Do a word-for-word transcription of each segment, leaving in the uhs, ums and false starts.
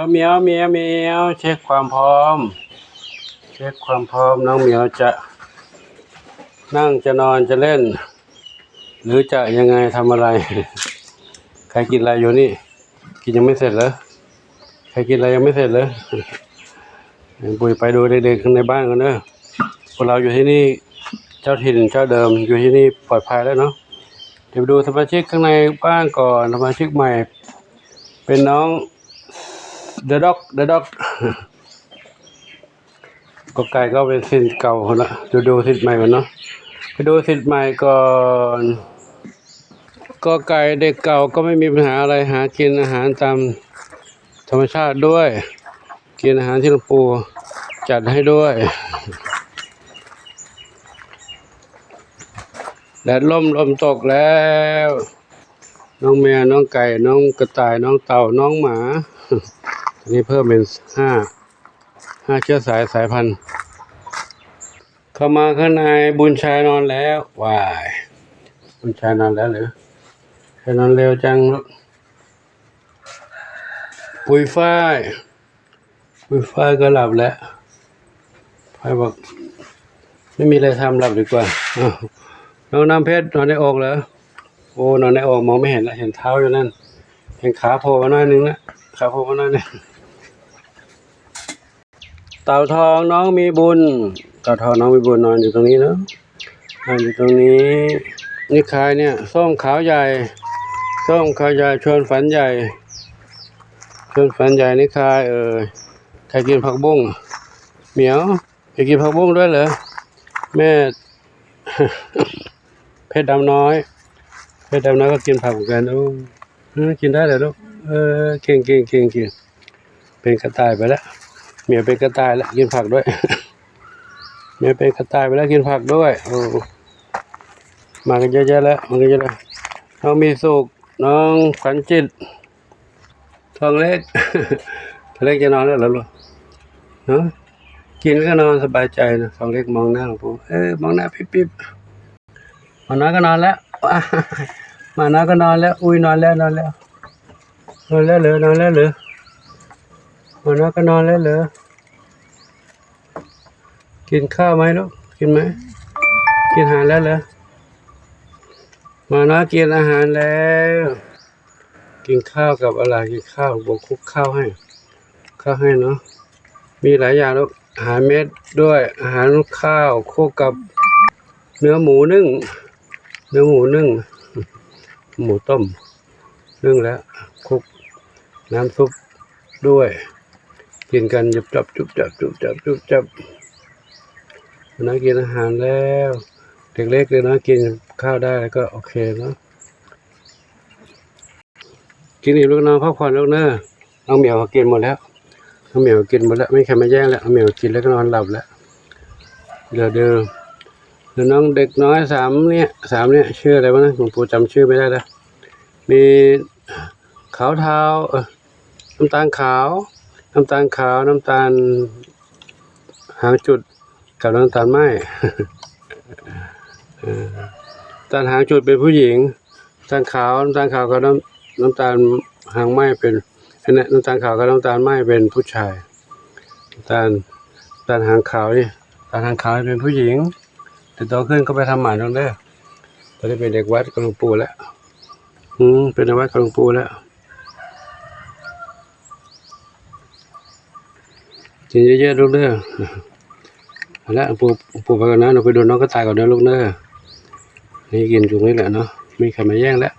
วเหมียวเหมียวเหมียว เช็คความพร้อม เช็คความพร้อม น้องเหมียวจะนั่งจะนอนจะเล่น หรือจะยังไงทำอะไร ใครกินอะไรอยู่นี่ กินยังไม่เสร็จเหรอ ใครกินอะไรยังไม่เสร็จเหรอ ปุยไปดูเด็กๆข้างในบ้านกันเนอะ พวกเราอยู่ที่นี่ เจ้าถิ่นเจ้าเดิมอยู่ที่นี่ปลอดภัยแล้วเนาะ เดี๋ยวไปดูสมาชิกข้างในบ้านก่อน สมาชิกใหม่ เป็นน้องเดอะด็อก เดอะด็อก กอไก่ก็เป็นสิทธิ์เก่าคนละ ดูดูสิทธิ์ใหม่ก่อนเนาะ ไปดูสิทธิ์ใหม่ก่อน กอไก่เด็กเก่าก็ไม่มีปัญหาอะไร หากินอาหารตามธรรมชาติด้วย กินอาหารที่หลวงปู่จัดให้ด้วย แดดร่มลมตกแล้ว น้องแมว น้องไก่ น้องกระต่าย น้องเต่า น้องหมา อันนี้เพิ่มเป็นห้า ห้าเชื้อสาย สายพันธุ์ เข้ามาข้างใน บุญชายนอนแล้ว ว้าย บุญชายนอนแล้วเหรอ ใครนอนเร็วจังลูก ปุยฝ้าย ปุยฝ้ายก็หลับแล้ว ฝ้ายบอก ไม่มีอะไรทำ หลับดีกว่า อ้าว น้องน้ำเพชรนอนในอกเหรอ โอ้ นอนในอก มองไม่เห็นละ เห็นเท้าอยู่นั่น เห็นขาโผล่มาหน่อยนึงละ ขาโผล่มาหน่อยนึง เต่าทองน้องมีบุญ เต่าทองน้องมีบุญนอนอยู่ตรงนี้เนาะ นอนอยู่ตรงนี้ นี่ใครเนี่ย ส้มขาวใหญ่ ส้มขาวใหญ่ชวนฝันใหญ่ ชวนฝันใหญ่ นี่ใครเอ่ย ใครกินผักบุ้ง เหมียว ไปกินผักบุ้งด้วยเหรอ แม่ เพชรดำน้อย เพชรดำน้อยก็กินผักเหมือนกัน โอ้ เออ กินได้เหรอลูก เออ เก่งเก่งเก่งเก่ง เป็นกระต่ายไปแล้ว เหมียวเป็นกระต่ายแล้ว กินผักด้วย เหมียวเป็นกระต่ายไปแล้ว กินผักด้วย โอ้ มากันเยอะแยะแล้ว มากันเยอะแล้ว น้องมีสุข น้องขวัญจิต ทองเล็ก ทองเล็กจะนอนแล้วเหรอลูก เนาะ กินแล้วก็นอนสบายใจนะ ทองเล็กมองหน้าหลวงปู่ เออ มองหน้าปิ๊บปิ๊บ หมาน้อยก็นอนแล้ว หมาน้อยก็นอนแล้ว อุ้ย นอนแล้ว นอนแล้ว นอนแล้วเหรอ นอนแล้วเหรอ หมาน้อยก็นอนแล้วเหรอ กินข้าวไหมลูก กินไหม กินอาหารแล้วเหรอ หมาน้อยกินอาหารแล้ว กินข้าวกับอะไร กินข้าว บอกคลุกข้าวให้ ข้าวให้เนาะ มีหลายอย่างลูก อาหารเม็ดด้วย อาหารข้าวคลุกกับเนื้อหมูนึ่ง เนื้อหมูนึ่ง หมูต้ม นึ่งแล้ว คลุกน้ำซุปด้วย กินกันจุบจับ จุบจับ จุบจับ จุบจับ น้อยกินอาหารแล้ว เด็กเล็กเด็กน้อยกินข้าวได้แล้วก็โอเคเนาะ กินอิ่มแล้วก็นอนพักผ่อนแล้วเนอะ น้องเหมียวก็กินหมดแล้ว น้องเหมียวกินหมดแล้ว ไม่มีใครมาแย่งแล้ว น้องเหมียวกินแล้วก็นอนหลับแล้ว เดี๋ยวเดิม เดี๋ยวน้องเด็กน้อยสามเนี่ย สามเนี่ย ชื่ออะไรวะนะ หลวงปู่จำชื่อไม่ได้แล้ว มีขาวเทา เออ น้ำตาลขาว น้ำตาลขาว น้ำตาลหางจุด กับน้ำตาลไหม้ เออ น้ำตาลหางจุดเป็นผู้หญิง น้ำตาลขาว น้ำตาลขาวกับน้ำ น้ำตาลหางไหม้เป็น อันเนี้ย น้ำตาลขาวกับน้ำตาลไหม้เป็นผู้ชาย น้ำตาล น้ำตาลหางขาวนี่ น้ำตาลหางขาวนี่เป็นผู้หญิง แต่โตขึ้นก็ไปทำหมันตรงเด้อ ตอนนี้เป็นเด็กวัดกับหลวงปู่แล้ว อืม เป็นเด็กวัดกับหลวงปู่แล้ว กินเยอะๆลูกเด้อ เอาละ ปู่ ปู่ไปก่อนนะ หนูไปดูน้องกระต่ายก่อนนะลูกเด้อ นี่กินตรงนี้แหละเนาะ ไม่มีใครมาแย่งแล้ว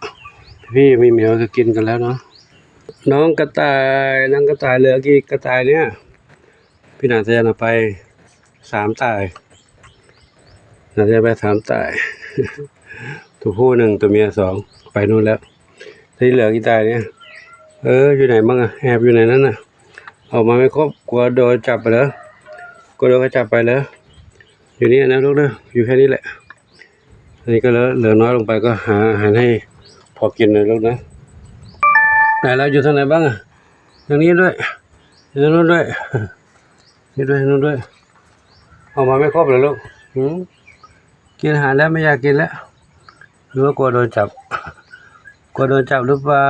พี่มีเหมียวก็กินกันแล้วเนาะ น้องกระต่าย น้องกระต่ายเหลือกี่กระต่ายเนี่ย พี่หนานจะเอาไปสามต่าย หนานจะเอาไปสามต่าย ตัวผู้หนึ่ง ตัวเมียสอง ไปนู่นแล้ว ที่เหลือกี่ต่ายเนี่ย เออ อยู่ไหนบ้างอะ แอบอยู่ไหนนั่นน่ะ ออกมาไม่ครบ กลัวโดนจับไปเหรอ กลัวโดนเขาจับไปเหรอ อยู่นี่นะลูกเด้อ อยู่แค่นี้แหละ อันนี้ก็เหลือ เหลือน้อยลงไปก็หาอาหารให้พอกินหน่อยลูกนะ ไหนแล้วอยู่ทางไหนบ้างอะ ทางนี้ด้วย อยู่ทางนู้นด้วย นี่ด้วย นู่นด้วย ออกมาไม่ครบเลยลูก หืม กินอาหารแล้วไม่อยากกินแล้ว หรือว่ากลัวโดนจับ กลัวโดนจับหรือเปล่า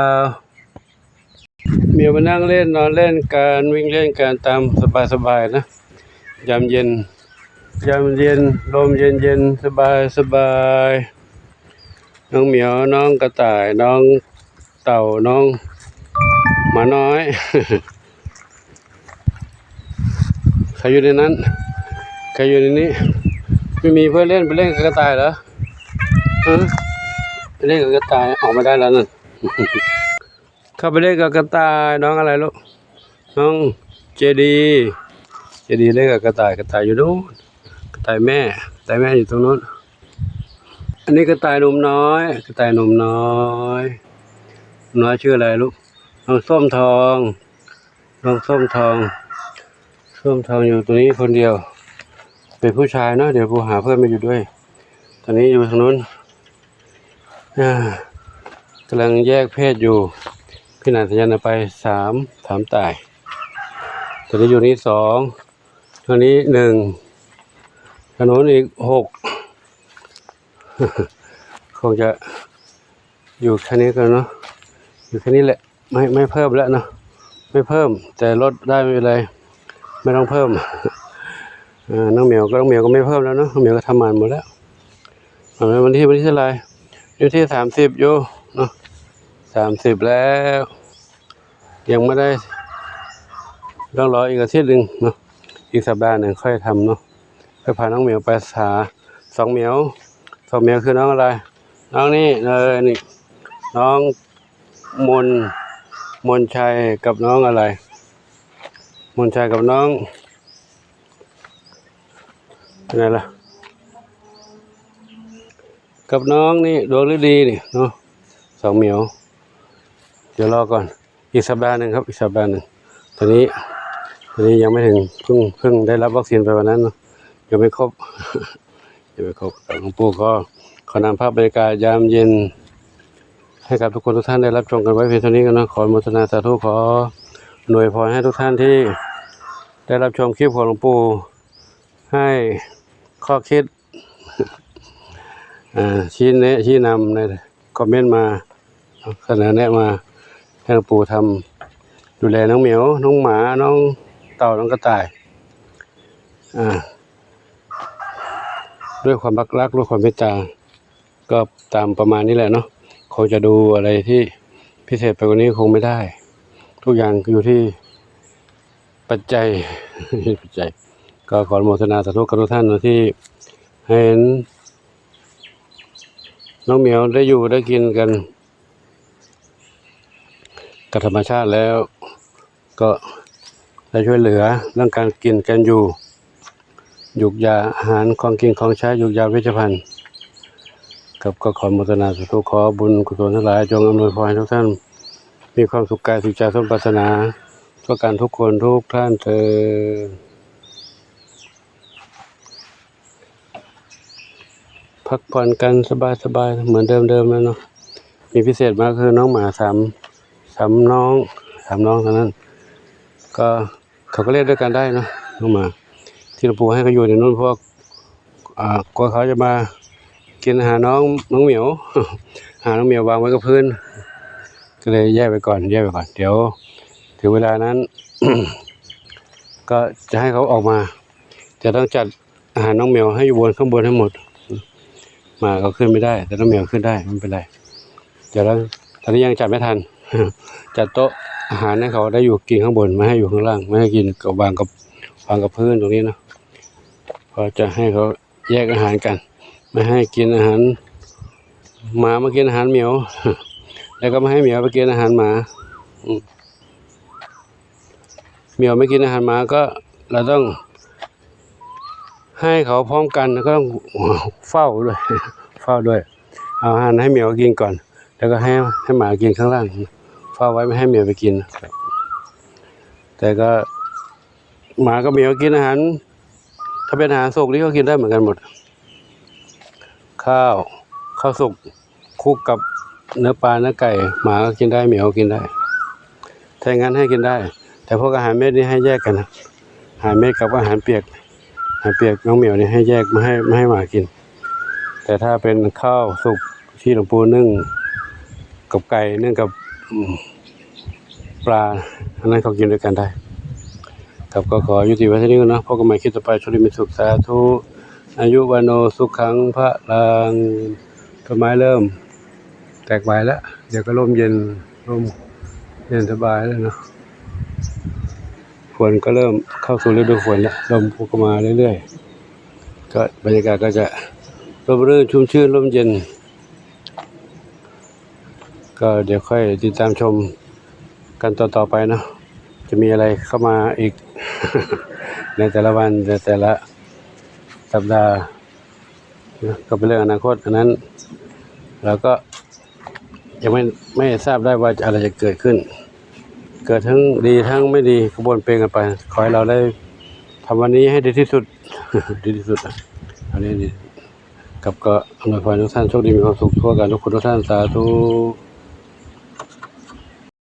เหมียวมานั่งเล่นนอนเล่นกันวิ่งเล่นกันตามสบายๆนะ ยามเย็น ยามเย็น ลมเย็นๆ สบายๆ น้องเหมียว น้องกระต่าย น้องเต่า น้องหมาน้อย ใครอยู่ในนั้น ใครอยู่ในนี้ ไม่มีเพื่อนเล่น ไปเล่นกับกระต่ายเหรอ ฮะ ไปเล่นกับกระต่าย ออกมาได้แล้วนั่น เข้าไปเล่นกับกระต่าย น้องอะไรลูก น้องเจดี เจดีเล่นกับกระต่าย กระต่ายอยู่นู้น กระต่ายแม่ กระต่ายแม่อยู่ตรงนู้น อันนี้กระต่ายหนุ่มน้อย กระต่ายหนุ่มน้อย หนุ่มน้อยชื่ออะไรลูก น้องส้มทอง น้องส้มทอง ส้มทองอยู่ตรงนี้คนเดียว เป็นผู้ชายเนาะ เดี๋ยวปูหาเพื่อนมาอยู่ด้วย ตอนนี้อยู่ทางนู้น อ่า กำลังแยกเพศอยู่ พี่หนานสัญญาณเอาไปสาม สามต่าย ตอนนี้อยู่นี่สอง ตอนนี้หนึ่ง ทางนู้นอีกหก คงจะอยู่แค่นี้กันเนาะ อยู่แค่นี้แหละ ไม่ ไม่เพิ่มแล้วเนาะ ไม่เพิ่ม แต่ลดได้ไม่เป็นไร ไม่ต้องเพิ่ม เออ น้องเหมียวก็ น้องเหมียวก็ไม่เพิ่มแล้วเนาะ น้องเหมียวก็ทำหมันหมดแล้ว เอาไว้วันที่ วันที่เท่าไหร่ วันที่สามสิบอยู่เนาะ สามสิบแล้ว ยังไม่ได้ ต้องรออีกอาทิตย์หนึ่งเนาะ อีกสัปดาห์หนึ่งค่อยทำเนาะ ค่อยพาน้องเหมียวไปหาสองเหมียว สองเหมียวคือน้องอะไร น้องนี่เลยนี่ น้องมน มนชัยกับน้องอะไร มนชัยกับน้อง เป็นไงล่ะ กับน้องนี่ดวงฤดีนี่เนาะ สองเหมียว เดี๋ยวรอก่อน อีกสัปดาห์หนึ่งครับ อีกสัปดาห์หนึ่ง ตอนนี้ ตอนนี้ยังไม่ถึง เพิ่ง เพิ่งได้รับวัคซีนไปวันนั้นเนาะ ยังไม่ครบ ยังไม่ครบ หลวงปู่ก็ขอนำภาพบรรยากาศยามเย็น ให้กับทุกคนทุกท่านได้รับชมกันไว้เพียงเท่านี้กันนะ ขออนุโมทนาสาธุ ขออำนวยพรให้ทุกท่านที่ได้รับชมคลิปของหลวงปู่ ให้ข้อคิด อ่า ชี้แนะ ชี้นำในคอมเมนต์มา เสนอแนะมา ให้หลวงปู่ทำ ดูแลน้องเหมียว น้องหมา น้องเต่า น้องกระต่าย อ่า ด้วยความรัก ด้วยความเมตตา ก็ตามประมาณนี้แหละเนาะ คงจะดูอะไรที่พิเศษไปกว่านี้คงไม่ได้ ทุกอย่างอยู่ที่ปัจจัย ปัจจัย ก็ขออนุโมทนาสาธุกับทุกท่านนะ ที่เห็นน้องเหมียวได้อยู่ได้กินกันกับธรรมชาติแล้ว ก็ได้ช่วยเหลือเรื่องการกินการอยู่ หยูกยาอาหาร ของกินของใช้ หยูกยาเวชภัณฑ์ ครับ ก็ขออนุโมทนาสาธุ ขอบุญกุศลทั้งหลายจงอำนวยพรให้ทุกท่าน มีความสุขกายสุขใจสมปรารถนา ทั่วกันทุกคนทุกท่านเทอญ พักผ่อนกันสบายๆ เหมือนเดิมๆ แล้วเนาะ มีพิเศษมากคือน้องหมาสาม สามน้อง สามน้องเท่านั้น ก็เขาก็เล่นด้วยกันได้เนาะ น้องหมา ที่หลวงปู่ให้เขาอยู่ในนู้น พวก อ่า กลัวเขาจะมากินอาหารน้อง น้องเหมียว อาหารน้องเหมียววางไว้กับพื้น ก็เลยแยกไปก่อน แยกไปก่อน เดี๋ยวถึงเวลานั้น ก็จะให้เขาออกมา จะต้องจัดอาหารน้องเหมียวให้อยู่บนข้างบนให้หมด หมาก็ขึ้นไม่ได้ แต่น้องเหมียวขึ้นได้ ไม่เป็นไร เดี๋ยวเรา ตอนนี้ยังจัดไม่ทัน จัดโต๊ะอาหารให้เขาได้อยู่กินข้างบน ไม่ให้อยู่ข้างล่าง ไม่ให้กินกับ วางกับ วางกับพื้นตรงนี้เนาะ ก็จะให้เขาแยกอาหารกัน ไม่ให้กินอาหาร หมามากินอาหารเหมียว แล้วก็ไม่ให้เหมียวไปกินอาหารหมา อืม เหมียวไม่กินอาหารหมาก็เราต้องให้เขาพร้อมกัน แล้วก็ต้องเฝ้าด้วย เฝ้าด้วย เอาอาหารให้เหมียวกินก่อน แล้วก็ให้ ให้หมากินข้างล่าง เฝ้าไว้ไม่ให้เหมียวไปกิน แต่ก็หมากับเหมียวกินอาหาร ถ้าเป็นอาหารสุกนี่ก็กินได้เหมือนกันหมด ข้าว ข้าวสุกคลุกกับเนื้อปลาเนื้อไก่ หมาก็กินได้ เหมียวก็กินได้ ถ้าอย่างนั้นให้กินได้ แต่พวกอาหารเม็ดนี่ให้แยกกันนะ อาหารเม็ดกับอาหารเปียก อาหารเปียกน้องเหมียวนี่ให้แยก ไม่ให้ ไม่ให้หมากิน แต่ถ้าเป็นข้าวสุกที่หลวงปู่นึ่งกับไก่ นึ่งกับ อืม ปลา อันนั้นเขากินด้วยกันได้ ครับ ก็ขอยุติไว้เท่านี้ก่อนนะ พบกันใหม่คลิปต่อไป โชคดีมีสุข สาธุ อายุ วัณโณ สุขัง พลัง ต้นไม้เริ่มแตกใบแล้ว เดี๋ยวก็ร่มเย็น ร่มเย็นสบายแล้วเนาะ ฝนก็เริ่มเข้าสู่ฤดูฝนแล้ว ลมก็มาเรื่อยๆ ก็บรรยากาศก็จะร่มรื่น ชุ่มชื่น ร่มเย็น ก็เดี๋ยวค่อยติดตามชมกันต่อๆไปเนาะ จะมีอะไรเข้ามาอีก ในแต่ละวัน ในแต่ละสัปดาห์นะ ก็เป็นเรื่องอนาคต อันนั้นเราก็ยังไม่ ไม่ทราบได้ว่าอะไรจะเกิดขึ้น เกิดทั้งดีทั้งไม่ดี ก็ปนเปกันไป ขอให้เราได้ทำวันนี้ให้ดีที่สุด ดีที่สุด อันนี้ดี ครับ ก็อำนวยพรทุกท่านโชคดีมีความสุขทั่วกันทุกคนทุกท่าน สาธุ